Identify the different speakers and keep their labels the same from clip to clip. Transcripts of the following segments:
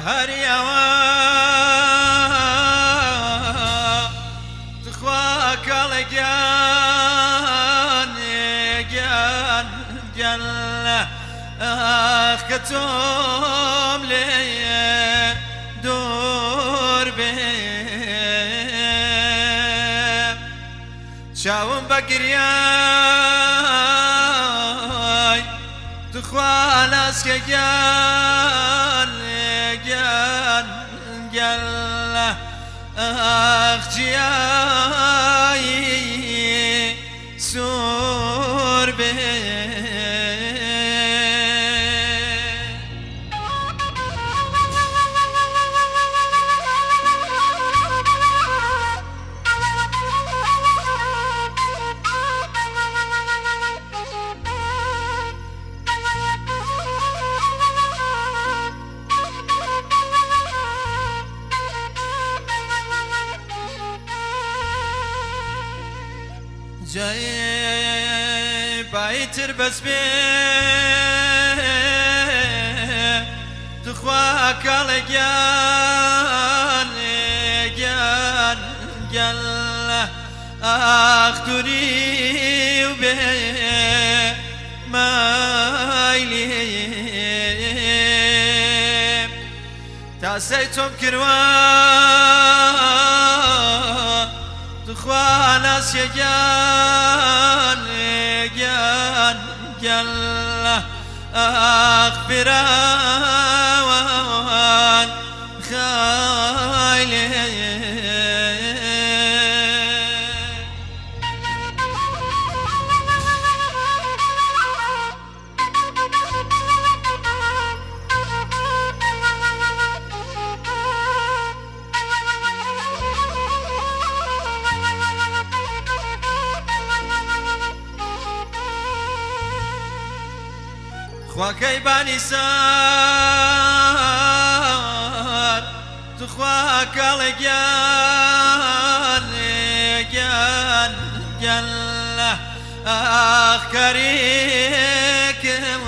Speaker 1: بەهاری ئاوا تخوا کاڵێ گیان گیان گیان ئاخ کە تۆم لێ دوور بێ چاوم بە گریای تخوا ناسکە گیان گیان گیان ئاخ جیایی سوور بێ. جای بایتر بەس بێ تخوا کاڵێ گیان گیان گیان ئاخ دووری و بێ مایلی تاسەی تۆم کروە تخوا ناسیە گیان گیان گیان ئاخ فراوان خایلێ. خواکەی بانی سار تخوا کاڵێ گیان گیان گیان ئاخ کاریکم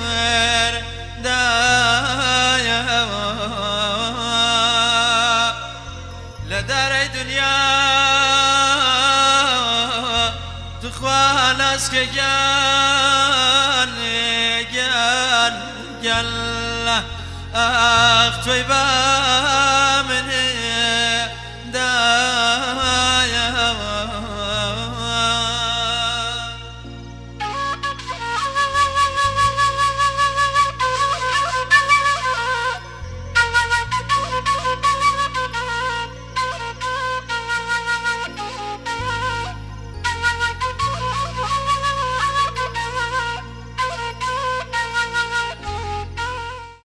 Speaker 1: دایەوە لە دارای دنیا تخوا ناسکە گیان گیان گیان ئاخ تۆی با من.